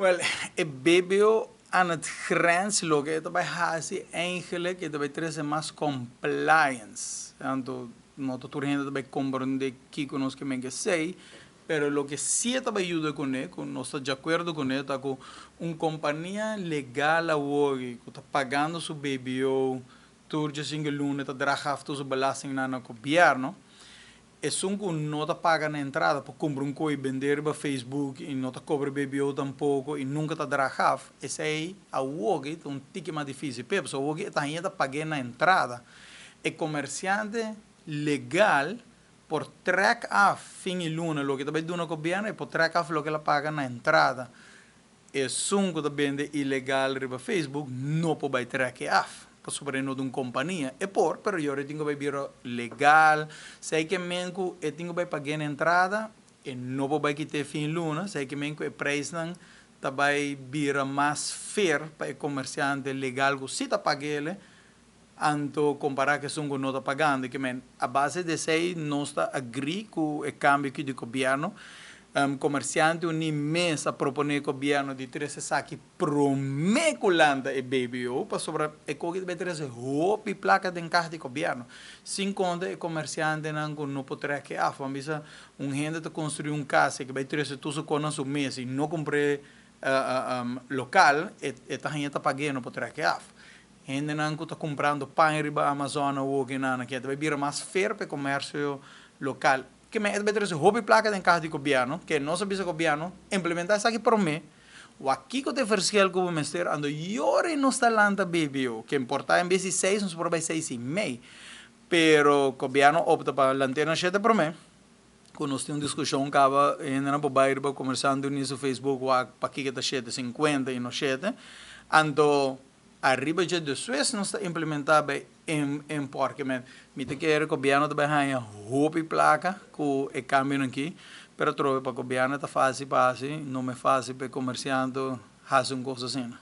Well, e BBO aan het grens, loke e ta bay haci eigenlijk, e ta bay trece mas compliance. Anto, no ta tur hende ta bay comprende kico nos ke men esey, pero loke si e ta bay yuda cune, cu nos ta di acuerdo cune, ta cu un compania legal awor cu ta pagando su BBO, tur 5 luna ta draag af su belasting na gobierno, esun cu no ta paga na entrada pa cumpra un cos y bende riba Facebook y no ta cobra BBO tampoco y nunca ta draag af, esey awor ta un tiki mas dificil. Pero awor ta ainda paga na entrada. E comerciante legal por trek af fin di luna loke ta bay duna gobierno y por trek af loke el a paga na entrada. Esun cu ta bende ilegal riba Facebook no por bay trek af. Pasobra no ta un compania. E por, pero e tin cu bay bira legal. Esey ke men cu e tin cu bay paga na entrada y no por bay kita fin di luna. Esey ke men cu e prijsnan ta bay bira mas fair pa e comerciante legal cu si ta pag'e, anto compara cu esun no ta pagando. Ke men, a base di esey nos ta agree cu e cambio aki di gobierno. Comerciante Uni mes a propone gobierno di trece esaki prome cu lanta e BBO, pasobra e cos aki trece hopi placa den caha di gobierno. Sin conta e comerciantenan cu no por trek af. Ban bisa un hende ta construi un cas cu bay trece tur su cos su mes y no cumpra local, e ta ta pagando, no por trek af. Hendenan cu ta cumprando paña riba Amazon of cu nan cu bay bira mas fair pa comercio local. Ke men, e bay trece hopi placa den caha di gobierno, cu nos a bisa gobierno, implementa esaki prome. O aki cu e verschil cu mester anto e ora nos ta lanta BBO, cu por ta en bes di 6, nos por bay 6:30. Pero gobierno opta pa lanta na 7 prome. Cu nos tin un discusion caba ainda nan por bay riba Comerciante Uni su Facebook wak pakico ta 7:50 y no 7. Anto ariba dje despues nos ta implementa bay en porque men mi ta kere gobierno ta bay haya hopi placa cu e cambio aki, pero trobe pa gobierno ta facil pa haci, no ta facil pa comerciante haci un cos asina.